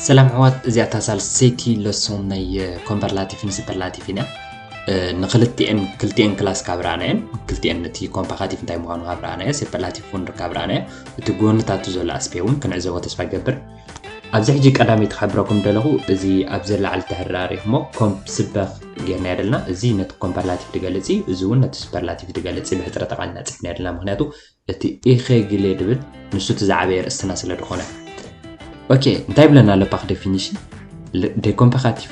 ሰላም ኣሕዋት፣ እዚኣ እታ ሳልሰይቲ ለሶን ናይ ኮምፐርላቲቭን ሱፐርላቲቭን እያ። ንክልቲኤን ክልቲኤን ክላስ ካብ ረኣናየን፣ ክልቲኤን እቲ ኮምፓካቲቭ እንታይ ምዃኑ ካብ ረኣናዮ፣ ሱፐርላቲቭ እውን ካብ ረኣናዮ፣ እቲ ጎንታቱ ዘሎ ኣስፔ እውን ክንዕዘቦ ተስፋ ይገብር። ኣብዚ ሕጂ ቀዳመይቲ ክሕብረኩም ደለኹ፣ እዚ ኣብዚ ላዕሊ ተሕራሪኽሞ ኮምፕ ስበኽ ጌርናዮ ደለና፣ እዚ ነቲ ኮምፐርላቲቭ ዝገልጽ እዩ፣ እዚ እውን ነቲ ሱፐርላቲቭ ዝገልጽ እዩ። ብሕጽረ ተቓሊና ጽሕፍናዮ ደለና፣ ምክንያቱ እቲ ኢኸ ግሌ ድብል ንሱ እቲ ዝዓበየ ርእስትና ስለ ዝኾነ። ኦኬ፣ እንታይ ይብለና ኣሎ ፓክ ዴፊኒሽን? Le comparatif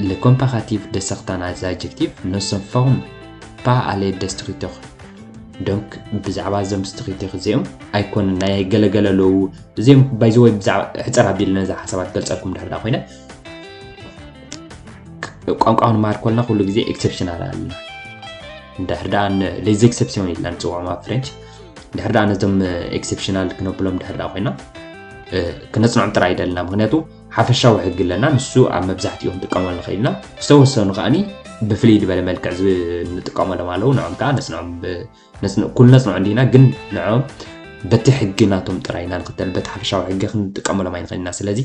le comparatif de certains adjectifs ne se forme pas à l'aide de structures. Donc ብዛዕባ እዞም ስትሪክቸር እዚኦም ኣይኮንን ናይ ገለገለ ኣለዉ። እዚኦም ባይዘወይ ብዛዕባ ሕፅር ኣቢል ነዛ ሓሳባት ገልፀልኩም ድሕር ኮይነ፣ ቋንቋ ክንመሃር ከለና ኩሉ ግዜ ኤክሰፕሽናል ኣለና። እንድሕር ደኣ ን- les exceptions ኢልና ንፅውዖም ኣብ ፍሬንች። እንድሕር ደኣ ነዞም ኤክሰፕሽናል ክነብሎም ድሕር ደኣ ኮይና፣ እ፣ ክነፅንዖም ጥራይ ኣይደልና። ምክንያቱ ሓፈሻዊ ሕጊ ኣለና፣ ንሱ ኣብ መብዛሕትኡ ክንጥቀመሉ ንኽእል ኢና። ዝተወሰኑ ከኣኒ ብፍልይ ዝበለ መልክዕ ዝ- ንጥቀመሎም ኣለዉ። ንዖም ከዓ ነፅንዖም ብ- ነፅን- ኩሉ ነፅንዖ እንዲና፣ ግን ንዖም በቲ ሕጊ ናቶም ጥራይ ኢና ንኽተል፣ በቲ ሓፈሻዊ ሕጊ ክንጥቀመሎም ኣይንኽእል ኢና። ስለዚ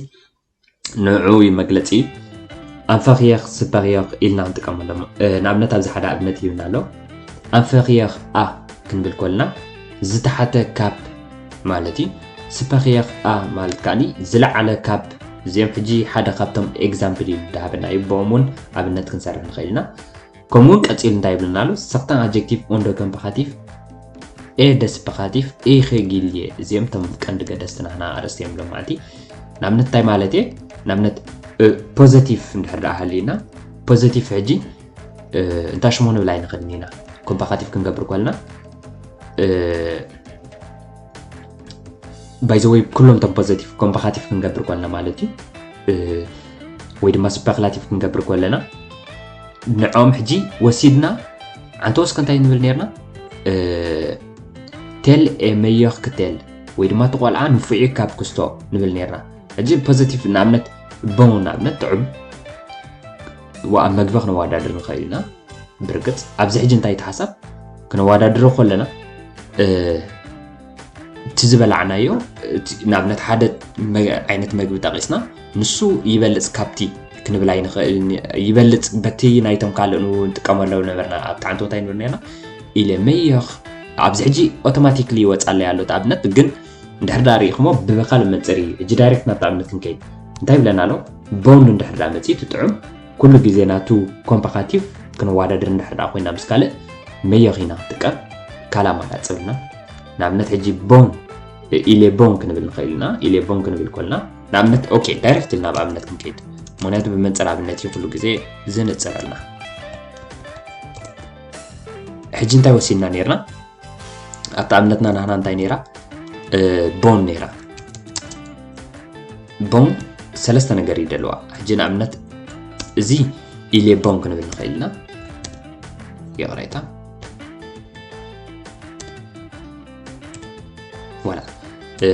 ንዑ እዩ መግለጺ። ኣንፈኽየኽ ስበኽየኽ ኢልና ክንጥቀመሎም። እ፣ ንኣብነት ኣብዚ ሓደ ኣብነት ይህብና ኣሎ። ኣንፈኽየኽ ኣ ክንብል ከልና ዝተሓተ ካብ ማለት እዩ። ስበኽየኽ ኣ ማለት ከኣኒ ዝለዓለ ካብ። እዚኦም ሕጂ ሓደ ካብቶም ኤግዛምፕል እዩ ዝሃበና እዩ። ብኦም እውን ኣብነት ክንሰርሕ ንኽእል ኢና። ከምኡ እውን ቀጺሉ እንታይ ይብልና ኣሎ? Certains adjectifs ont des comparatifs et des superlatifs irréguliers። እዚኦም እቶም ቀንዲ ገደስቲ ናህና ኣርእስቲ እዮም ሎም ማለት እዩ። ንኣብነት እንታይ ማለት እየ? ንኣብነት ፖዘቲቭ እንድሕር ደኣ ሃሊና፣ ፖዘቲቭ ሕጂ እ፣ እንታይ ሽሙ ንብል ኣይንኽእልን ኢና። ኮምፓካቲቭ ክንገብር ከልና ባይዘወይ ኩሎም እቶም ፖዘቲቭ ኮምፓካቲቭ ክንገብር ከልና ማለት እዩ። እ፣ ወይ ድማ ሱፐርላቲቭ ክንገብር ከለና ንዖም ሕጂ ወሲድና፣ ዓንተ ወስከ እንታይ ንብል ነርና? እ፣ ቴል ኤ መዮኽ ክቴል ወይ ድማ እቲ ቆልዓ ንፉዕ እዩ ካብ ክስቶ ንብል ነርና። ሕጂ ፖዘቲቭ ንኣብነት ቦን ንኣብነት ጥዑም ወ ኣብ መግቢ ክነወዳድር ንኽእል ኢና። ብርግጽ ኣብዚ ሕጂ እንታይ እቲ ሓሳብ ክነወዳድሮ ከለና፣ እ፣ እቲ ዝበላዕናዮ፣ እቲ ንኣብነት ሓደ መ- ዓይነት መግቢ ጠቒስና ንሱ ይበልጽ ካብቲ ክንብል ኣይንኽእል። ይበልጽ በቲ ናይቶም ካልእ ንጥቀመሎም ነበርና። ኣብቲ ዓንቶ እንታይ ንብል ነርና? ኢለ መዮኽ ኣብዚ ሕጂ ኦቶማቲክሊ ይወጻለይ ኣሎ እቲ ኣብነት፣ ግን እንድሕር ደኣ ርኢኹሞ ብበካል መንጽር እዩ። ሕጂ ዳይሬክት ናብቲ ኣብነት ክንከይድ እንታይ ይብለና ኣሎ? ቦን እንድሕር ደኣ መጺኡ እቲ ጥዑም ኩሉ ግዜ ናቱ ኮምፓካቲቭ ክንወዳደር እንድሕር ደኣ ኮይና ምስ ካልእ መዮኽ ኢና ክንጥቀም። ካልእ ኣማራጺ ብልና ንኣብነት ሕጂ ቦን ኢሌ ቦን ክንብል ንኽእል ኢና። ኢሌ ቦን ክንብል ከልና ንኣብነት ኦኬ ዳይሬክት ኢልና ኣብ ኣብነት ክንከይድ፣ ምክንያቱ ብመንጽር ኣብነት እዩ ኩሉ ግዜ ዝንጽረልና። ሕጂ እንታይ ወሲድና ነርና? ኣብቲ ኣብነትና ናህና እንታይ ነይራ? እ፣ ቦን ነይራ። ቦን ሰለስተ ነገር እዩ ደለዋ። ሕጂ ንኣብነት እዚ ኢሌ ቦን ክንብል ንኽእል ኢና። ይቕሬታ። ዋላ እ፣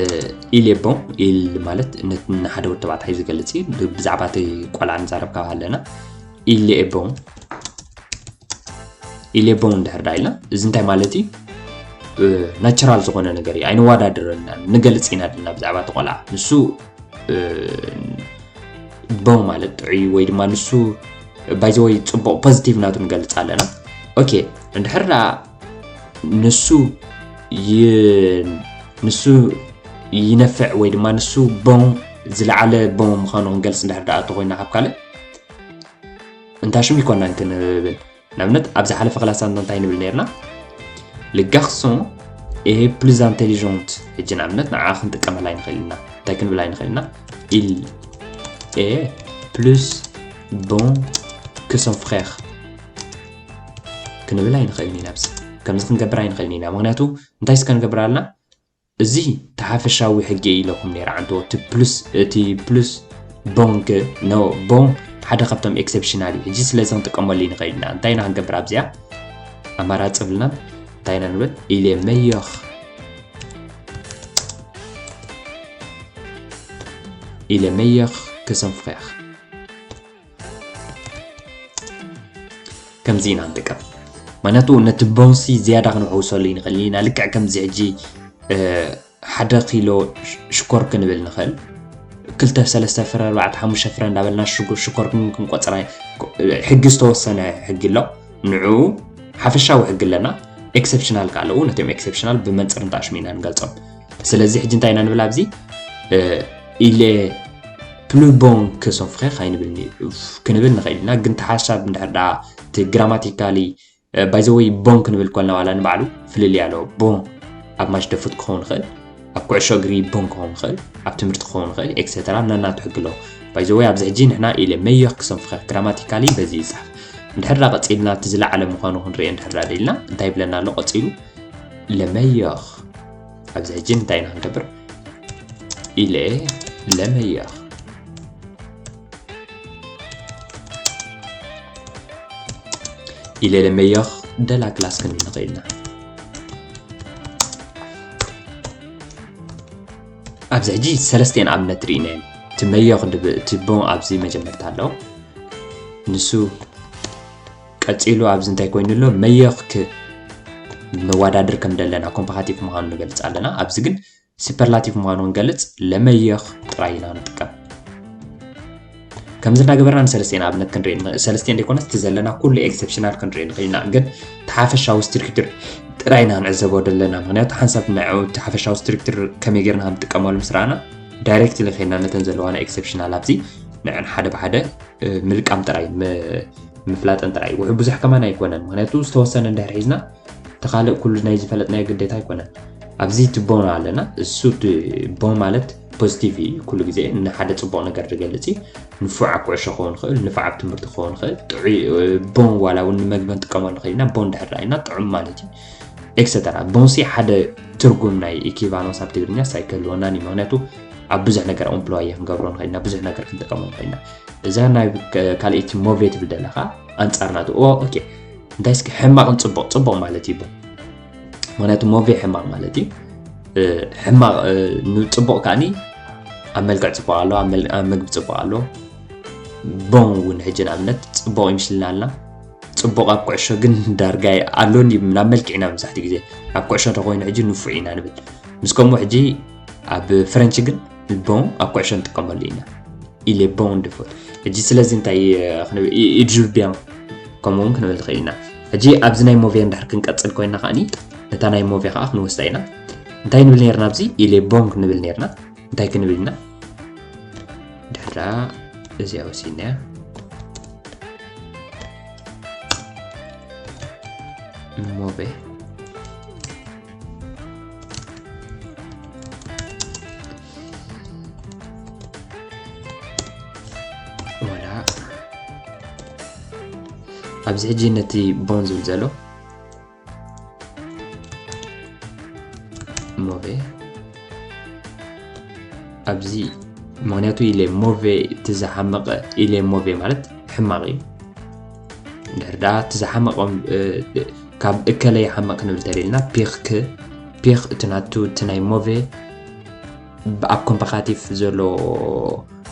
ኢሌ ቦን ኢል ማለት ን- ንሓደ ወዲ ተባዕታይ ዝገልጽ እዩ። ብዛዕባ እቲ ቆልዓ ንዛረብ ካብ ኣለና ኢሌ ቦን ኢሌ ቦን እንድሕር ዳ ኢልና፣ እዚ እንታይ ማለት እዩ? እ፣ ናቸራል ዝኾነ ነገር እዩ። ኣይንወዳደረና ንገልጽ ኢና ድና ብዛዕባ እቲ ቆልዓ። ንሱ እ፣ ቦን ማለት ጥዑይ ወይ ድማ ንሱ ባይዘወይ ጽቡቕ ፖዚቲቭ ናቱ ንገልጽ ኣለና። ኦኬ፣ እንድሕር ደኣ ንሱ ይ- ንሱ ይነፍዕ ወይ ድማ ንሱ ቦን ዝለዓለ ቦን ምዃኑ ክንገልጽ እንድሕር ደኣ እንተኾይና ካብ ካልእ እንታ ሽም ይኮናን ክንብል። ንኣብነት ኣብ ዝሓለፈ ክላሳትና እንታይ ንብል ነርና? Le garçon est plus intelligent። ሕጂ ንኣብነት ንዓ ክንጥቀመላ ኣይንኽእል ኢና። እንታይ ክንብል ኣይንኽእል ኢና? Il est plus bon que son frère ክንብል ኣይንኽእልን ኢና። ኣብዚ ከምዚ ክንገብር ኣይንኽእልን ኢና። ምክንያቱ እንታይ እስከ ንገብር ኣለና? እዚ ተሓፈሻዊ ሕጊ ኢለኩም ነይረ ዓንቶ እቲ ፕሉስ እቲ ፕሉስ ቦንክ ኖ ቦን ሓደ ካብቶም ኤክሰፕሽናል እዩ። ሕጂ ስለዚ ክንጥቀመሉ ንኽእል ኢና። እንታይ ኢና ክንገብር ኣብዚኣ ኣማራፂ ብልና እንታይ ኢና ንብል ኢሌ መዮኽ ኢሌ መዮኽ ክሰንፍኸያኽ ከምዚ ኢና ንጥቀም። ምክንያቱ ነቲ ቦንሲ ዝያዳ ክንውሕውሰሉ ንኽእል ኢና። ልክዕ ከምዚ ሕጂ ሓደ ኪሎ ሽኮር ክንብል ንኽእል። ክልተ ሰለስተ ፍረ ኣርባዕተ ሓሙሽተ ፍረ እንዳበልና ሽኮር ግን ክንቆፅራ ሕጊ ዝተወሰነ ሕጊ ኣሎ። ንዑ ሓፈሻዊ ሕጊ ኣለና። ኤክሰፕሽናል ከዓ ኣለዉ። ነቶም ኤክሰፕሽናል ብመንፅር እንተኣሽሙ ኢና ንገልፆም። ስለዚ ሕጂ እንታይ ኢና ንብል ኣብዚ ኢሌ ፕሉ ቦን ክሶፍኸ ካይንብል ክንብል ንኽእል ኢና። ግን ተሓሳብ እንድሕር ደኣ እቲ ግራማቲካሊ ባይዘወይ ቦን ክንብል ኮልና ዋላ ንባዕሉ ፍልልይ ኣለዎ። ቦን ኣብ ማች ደፉት ክኸውን ይኽእል፣ ኣብ ኩዕሾ እግሪ ቦን ክኸውን ይኽእል፣ ኣብ ትምህርቲ ክኸውን ይኽእል ኤክሰተራ። ነናቱ ሕጊ ኣለዎ። ባይዘወይ ኣብዚ ሕጂ ንሕና ኢለ መዮኽ ክሰንፍኸ ግራማቲካሊ በዚ ይፅሓፍ። እንድሕር ዳ ቀፂልና እቲ ዝለዓለ ምዃኑ ክንርኢ እንድሕር ዳ ደልና እንታይ ይብለና ኣሎ ቀፂሉ? ለመዮኽ። ኣብዚ ሕጂ እንታይ ኢና ክንገብር? ኢለ ለመዮኽ ኢለ ለመዮኽ ደላ ክላስ ክንብል ንኽእል ኢና። ኣብዚ ሕጂ ሰለስቲኤን ኣብነት ርኢና እዮም። እቲ መዮኽ ድብ- እቲ ቦን ኣብዚ መጀመርታ ኣሎ። ንሱ ቀጺሉ ኣብዚ እንታይ ኮይኑ ኣሎ? መዮኽ ክ- ነዋዳድር ከም ደለና ኮምፓራቲቭ ምዃኑ ንገልጽ ኣለና። ኣብዚ ግን ሱፐርላቲቭ ምዃኑ ክንገልጽ ለመዮኽ ጥራይ ኢና ንጥቀም። ከምዚ እናገበርና ንሰለስቲኤን ኣብነት ክንርኢ ንኽእል። ሰለስቲኤን ዘይኮነስ እቲ ዘለና ኩሉ ኤክሰፕሽናል ክንርኢ ንኽእል ኢና። ግን እቲ ሓፈሻዊ ስትሪክቸር ጥራይ ኢና ንዕዘቦ ዘለና። ምኽንያቱ ሓንሳብ ንዕኡ እቲ ሓፈሻዊ ስትሪክቸር ከመይ ጌርና ከም ንጥቀመሉ ምስ ረኣና ዳይሬክትሊ ኸይድና ነተን ዘለዋና ኤክሰፕሽናል ኣብዚ ንዐን ሓደ ብሓደ እ፣ ምልቃም ጥራይ ም- ምፍላጠን ጥራይ ውሑ ብዙሕ ከማን ኣይኮነን። ምኽንያቱ ዝተወሰነ እንድሕር ሒዝና እቲ ካልእ ኩሉ ናይ ዝፈለጥናዮ ግዴታ ኣይኮነን። ኣብዚ እቲ ቦን ኣለና። እሱ እቲ ቦን ማለት ፖዚቲቭ እዩ። ኩሉ ግዜ ንሓደ ጽቡቕ ነገር ዝገልጽ እዩ። ንፉዕ ኣብ ኩዕሾ ክኸውን ይኽእል፣ ንፉዕ ኣብ ትምህርቲ ክኸውን ይኽእል፣ ጥዑይ እ፣ ቦን ዋላ እውን ንመግቢ ንጥቀመሉ ንኽእል ኢና። ቦን ድሕር ርኣይና ጥዑም ማለት እዩ። ኤክሰተራ ቦንሲ ሓደ ትርጉም ናይ ኢኪቫሎንስ ኣብ ትግርኛ ሳይክል ወናኒ ምኽንያቱ ኣብ ብዙሕ ነገር ኦምፕሎየ ክንገብሮ ንኽእል ኢና፣ ብዙሕ ነገር ክንጥቀሞ ንኽእል ኢና። እዛ ናይ ካልኣይቲ ሞቬ ትብል ዘለኻ ኣንጻር ናቱ ኦ ኦኬ እንታይ እስኪ ሕማቕን ጽቡቕ ጽቡቕ ማለት እዩ። ምኽንያቱ ሞቬ ሕማቕ ማለት እዩ። ሕማቕ ንጽቡቕ ከዓኒ ኣብ መልክዕ ጽቡቕ ኣሎ፣ ኣብ መል- ኣብ ምግቢ ጽቡቕ ኣሎ። ቦን እውን ሕጂ ንኣብነት ጽቡቕ ይምስልና ኣልና። ጽቡቕ ኣብ ኩዕሾ ግን ዳርጋ ኣሎ እንዲ ናብ መልክዕ ኢና መብዛሕትኡ ግዜ ኣብ ኩዕሾ እንተኮይኑ ሕጂ ንፉዕ ኢና ንብል። ምስ ከምኡ ሕጂ ኣብ ፍረንች ግን ቦን ኣብ ኩዕሾ ንጥቀመሉ ኢና። ኢሌ ቦን ድፎት ሕጂ ስለዚ እንታይ ክንብል ኢድዩ ቢያን ከምኡ እውን ክንብል ንኽእል ኢና። ሕጂ ኣብዚ ናይ ሞቬ እንድሕር ክንቀጽል ኮይና ከዓኒ ነታ ናይ ሞቬ ከዓ ክንወስዳ ኢና። እንታይ ንብል ነርና ኣብዚ ኢሌ ቦን ክንብል ነርና እንታይ ክንብል ኢና ድሕራ እዚኣ ወሲድናያ ሞቬ ወላ ኣብዚ ሕጂ ነቲ ቦን ዝብል ዘሎ ሞቬ ኣብዚ ምክንያቱ ኢለ ሞቬ እቲ ዝሓመቐ ኢለ ሞቬ ማለት ሕማቕ እዩ ድሕር ዳ እቲ ዝሓመቐ ካብ እከለ ይሓመቕ ክንብል ተደልና ፒክ ክ ፒክ እቲ ናቱ እቲ ናይ ሞቬ ኣብ ኮምፓካቲቭ ዘሎ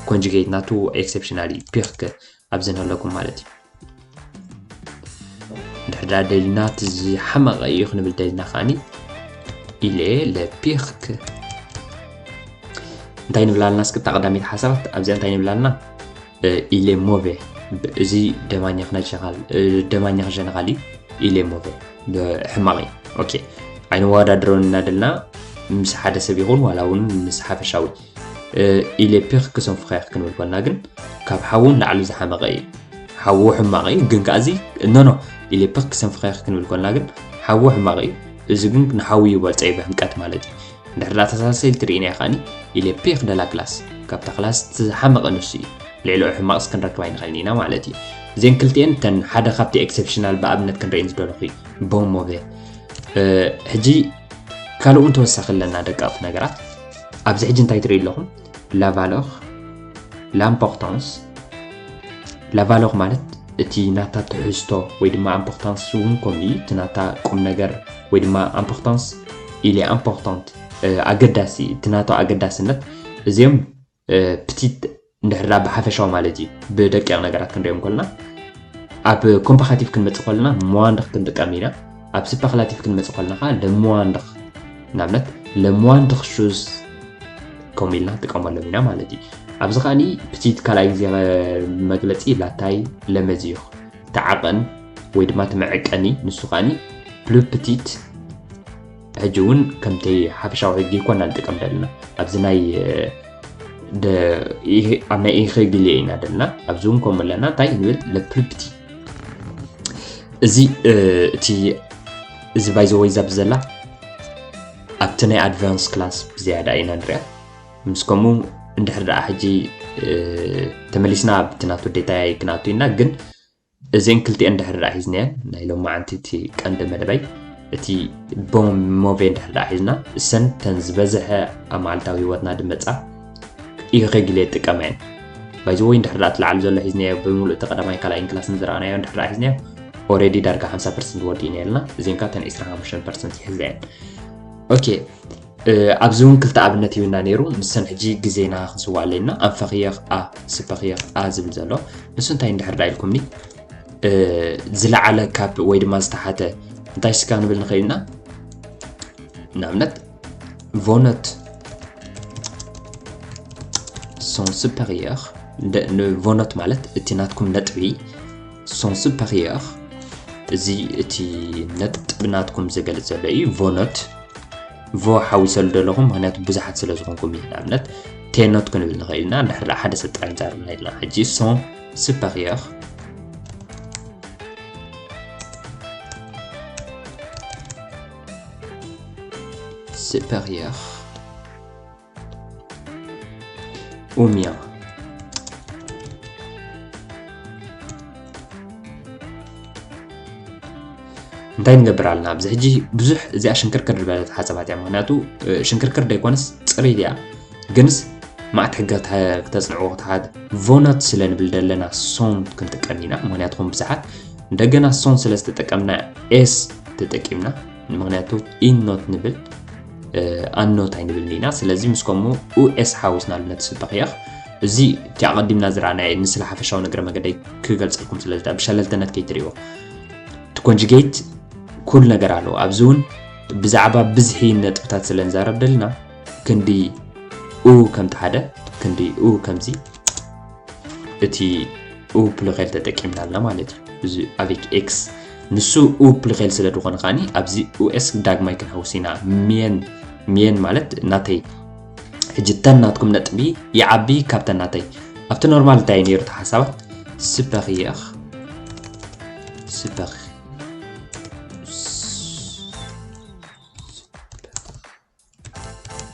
ኮንጁጌት ናቱ ኤክሰፕሽናል እዩ ፒክ ክ ኣብዚ ንህለኩም ማለት እዩ ድሕዳ ደልና እቲ ዝሓመቐ እዩ ክንብል ደልና ከዓኒ ኢሌ ለፒክ እንታይ ንብላልና እስክታ ቀዳሚት ሓሳባት ኣብዚኣ እንታይ ንብላልና ኢሌ ሞቬ እዚ ደማኛኽ ናሸኻል ደማኛኽ ሸነኻል እዩ ኢሌ ሞቬ ሕማቕ እዩ ኦኬ ኣይንወዳድሮን እናደልና ምስ ሓደ ሰብ ይኹን ዋላ እውን ምስ ሓፈሻዊ ኢሌ ፒክ ክሰንፍኸ ክንብል ኮልና ግን ካብ ሓዉ ንላዕሊ ዝሓመቐ እዩ ሓዉ ሕማቕ እዩ ግን ከኣዚ ኖኖ ኢሌ ፒክ ክሰንፍኸ ክንብል ኮልና ግን ሓዉ ሕማቕ እዩ እዚ ግን ንሓዉ ይበልፀ እዩ ብሕምቀት ማለት እዩ እንድሕር ዳተሳሰል ትርኢና ከዓኒ ኢሌ ፒክ ደላ ክላስ ካብታ ክላስ ዝሓመቐ ንሱ እዩ ልዕሊኡ ሕማቕስ ክንረክብ ኣይንኽእልን ኢና ማለት እዩ እዚን ክልቲኤን ተን ሓደ ካብቲ ኤክሰፕሽናል ብኣብነት ክንርኢን ዝደለኹ እዩ ቦን ሞቬ ሕጂ ካልእ እውን ተወሳኺ ኣለና ደቀቕቲ ነገራት ኣብዚ ሕጂ እንታይ ትርኢ ኣለኹም ላቫለር ላምፖርታንስ ላቫለር ማለት እቲ ናታ ትሕዝቶ ወይ ድማ ኣምፖርታንስ እውን ከምኡ እዩ እቲ ናታ ቁም ነገር ወይ ድማ ኣምፖርታንስ ኢሌ ኣምፖርታንት ኣገዳሲ እቲ ናቶ ኣገዳስነት እዚኦም ፕቲት እንድሕር ብሓፈሻዊ ማለት እዩ ብደቂቕ ነገራት ክንሪኦም ከለና ኣብ ኮምፓካቲቭ ክንመፅእ ከለና መዋንድኽ ክንጥቀም ኢና ኣብ ስፐክላቲቭ ክንመፅእ ከለና ከዓ ለመዋንድኽ ንኣብነት ለመዋንድኽ ሹዝ ከምኡ ኢልና ንጥቀመሎም ኢና ማለት እዩ ኣብዚ ከዓኒ ፕቲት ካልኣይ ግዜ መግለጺ ላታይ ለመዚዮኽ፣ እቲ ዓቐን ወይ ድማ እቲ መዐቀኒ፣ ንሱ ከዓኒ ፕሉ ፕቲት። ሕጂ እውን ከምቲ ሓፈሻዊ ሕጊ ይኮና ንጥቀም ዘለና ኣብዚ ናይ ኣብ ናይ ኢኸግልየ ኢና ዘለና። ኣብዚ እውን ከምኡ ኣለና። እንታይ ንብል? ለፕሉ ፕቲ። እዚ እቲ እዚ ባይዘወይ ዛብ ዘላ ኣብቲ ናይ ኣድቫንስ ክላስ ብዝያዳ ኢና ንሪኣ። ምስ ከምኡ እንድሕር ደኣ ሕጂ ተመሊስና ኣብቲ ናቱ ዴታ ክንኣቱ ኢና። ግን እዚን ክልቲኤን እንድሕር ደኣ ሒዝናየን ናይ ሎማዓንቲ እቲ ቀንዲ መደበይ፣ እቲ ቦን ሞቬ እንድሕር ደኣ ሒዝና፣ እሰን ተን ዝበዝሐ ኣብ መዓልታዊ ህይወትና ድመጻ ኢኸግልየ ጥቀማ እየን። ባይዘወይ እንድሕር ደኣ እቲ ላዕሊ ዘሎ ሒዝናዮ ብምሉእ እቲ ቀዳማይ ካልኣይን ክላስ ንዝረኣናዮ እንድሕር ደኣ ሒዝናዮ ኦሬዲ ዳርጋ ሓምሳ ፐርሰንት ወዲእና የልና። እዚን ከኣ ተን ዕስራን ሓሙሽተን ፐርሰንት ይሕዛ እየን። ኦኬ፣ ኣብዚ እውን ክልተ ኣብነት ሂብና ነይሩ። ንሰን ሕጂ ግዜና ክንስዋእ ኣለና። ኣንፈኽየኽ ኣ ስፐኽየኽ ኣ ዝብል ዘሎ ንሱ እንታይ እንድሕር ዳ ኢልኩምኒ፣ ዝለዓለ ካብ ወይ ድማ ዝተሓተ እንታይ ስካ ክንብል ንኽእል ኢና። ንኣብነት ቮነት ሶን ስፐኽየኽ ንቮነት ማለት እቲ ናትኩም ነጥቢ ሶን ስፐኽየኽ እዚ እቲ ነጥቢ ናትኩም ዝገልጽ ዘሎ እዩ። ቮነት ቮ ሓዊሰሉ ዘለኹም ምክንያቱ ብዙሓት ስለ ዝኾንኩም እዩ። ንኣብነት ቴኖት ክንብል ንኽእል ኢና። እንድሕር ሓደ ሰብ ጥራይ ንዛረብ ንኽእል ኢና። ሕጂ ሶን ስፐኽየኽ ስፐኽየኽ ኡምያ እንታይ ንገብር ኣለና ኣብዚ ሕጂ? ብዙሕ እዚኣ ሽንክርክር ዝበለት ሓሳባት እያ። ምክንያቱ ሽንክርክር ደይኮነስ ፅሪት እያ። ግንስ ማዕት ሕገ ክተፅንዕዎ ክትሓት ቮነት ስለ ንብል ዘለና ሶን ክንጥቀም ኢና። ምክንያቱ ከም ብዙሓት እንደገና ሶን ስለ ዝተጠቀምና ኤስ ተጠቂምና። ምክንያቱ ኢኖት ንብል ኣኖት ኣይንብልን ኢና። ስለዚ ምስ ከምኡ ኡኤስ ሓዊስናሉ ነቲ ስበኽያኽ እዚ እቲ ኣቐዲምና ዝረኣናዮ ንስለ ሓፈሻዊ ንግረ መገደይ ክገልፀልኩም ስለ ዝዳ ብሸለልተነት ከይትሪእዎ እቲ ኮንጅጌት ኩል ነገር ኣለዎ። ኣብዚ እውን ብዛዕባ ብዝሒ ነጥብታት ስለ ንዛረብ ደልና ክንዲ ኡ ከምቲ ሓደ ክንዲ ኡ ከምዚ እቲ ኡ ፕሉኼል ተጠቂምና ኣለና ማለት እዩ። እዚ ኣቬክ ኤክስ ንሱ ኡ ፕሉኼል ስለ ዝኾነ ከዓኒ ኣብዚ ኡኤስ ዳግማይ ክንሕውስ ኢና። ሚየን ሚየን ማለት ናተይ ሕጂ ተን ናትኩም ነጥቢ ይዓቢ ካብ ተን ናተይ። ኣብቲ ኖርማል እንታይ ነይሩ እቲ ሓሳባት ስፐኽየኽ ስፐኽ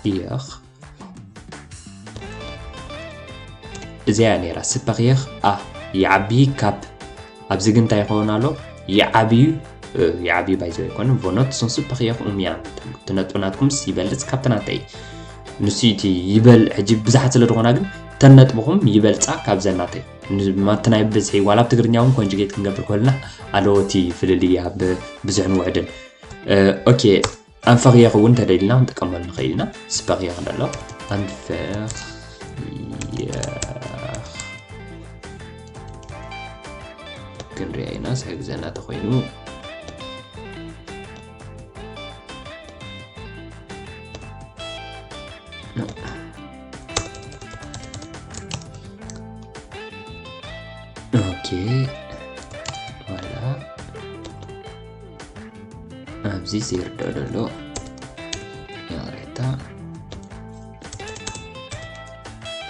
ይኽ እዚኣ ነይራ ስፐኽየኽ ኣ ይዓቢ ካብ ኣብዚ ግን እንታይ ይኸውን ኣሎ ይዓብዩ ይዓብዩ ባይዘ ኣይኮነ ቮኖት ሶን ስፐኽየኽ ኡምያን ትነጥብናትኩምስ ይበልፅ ካብ ተናተይ ንሱ እቲ ይበል ሕጂ ብዙሓት ስለ ዝኾና ግን ተነጥብኹም ይበልፃ ካብ ዘናተይ ማቲ ናይ ብዝሒ ዋላ ኣብ ትግርኛ እውን ኮንጅጌት ክንገብር ከልና ኣለዎ እቲ ፍልልይ ኣብ ብዙሕን ውዕድን ኦኬ ኣንፈኽየኽ እውን ተደሊልና ክንጥቀመሉ ንኽእል ኢና። ስፐኽየኽ ደሎ ኣንፈኽየኽ ክንሪኣ ኢና ስሕግዘና ተኾይኑ ኦኬ ዋላ ኣብዚ ዘይርዳእ ዘሎ ያሬታ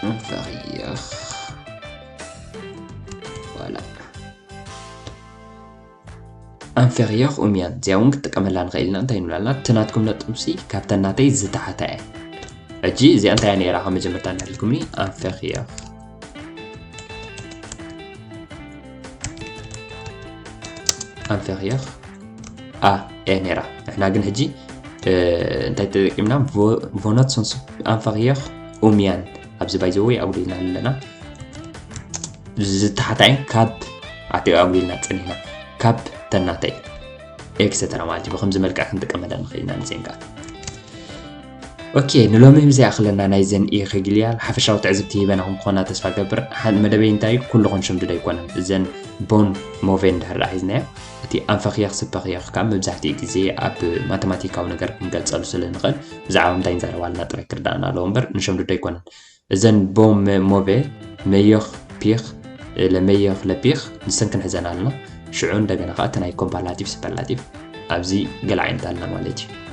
እንፈኽየኽ ዋላ ኣንፈኽየኽ ኡምያን እዚኣ እውን ክጥቀመላ ንኽእል ኢና እንታይ ንብላልና እቲ ናትኩም ነጥብሲ ካብተን ናተይ ዝተሓታ እያ ሕጂ እዚኣ እንታይ ነይራ ካብ መጀመርታ ንሕልኩምኒ ኣንፈኽየኽ ኣንፈኽየኽ ኣ እያ ነይራ ንሕና ግን ሕጂ እንታይ ተጠቂምና ቮኖት ሰንሱ ኣንፈኽየኽ ኡምያን ኣብዚ ባይዘወይ ኣጉዲልና ኣለና ዝተሓታይን ካብ ኣቲ ኣጉዲልና ፀኒሕና ካብ ተናተይ ኤክሰተራ ማለት እዩ ብከምዚ መልክዕ ክንጥቀመላ ንኽእል ኢና ንዜን ከዓ ኦኬ ንሎሚ ምስ ይኣኽለና ናይዘን ኢኸግልያ ሓፈሻዊ ትዕዝብቲ ሂበና ከም ክኾና ተስፋ ገብር መደበይ እንታይ ኩሉ ክንሸምድዶ ኣይኮነን እዘን ቦን ሞቬ እንድሕር ሒዝናዮ እቲ ኣንፈኽየኽ ስፐኽየኽ ከዓ መብዛሕትኡ ግዜ ኣብ ማተማቲካዊ ነገር ክንገልፀሉ ስለ ንኽእል ብዛዕባ ምንታይ ንዛረብ ኣለና ጥራይ ክርዳእና ኣለዎ እምበር ንሸምድዶ ኣይኮነን እዘን ቦም ሞቬ መዮኽ ፒኽ ለመዮኽ ለፒኽ ንሰን ክንሕዘን ኣለና። ሽዑ እንደገና ከዓ እቲ ናይ ኮምፓላቲቭ ስፐርላቲቭ ኣብዚ ገለ ዓይነት ኣለና ማለት እዩ።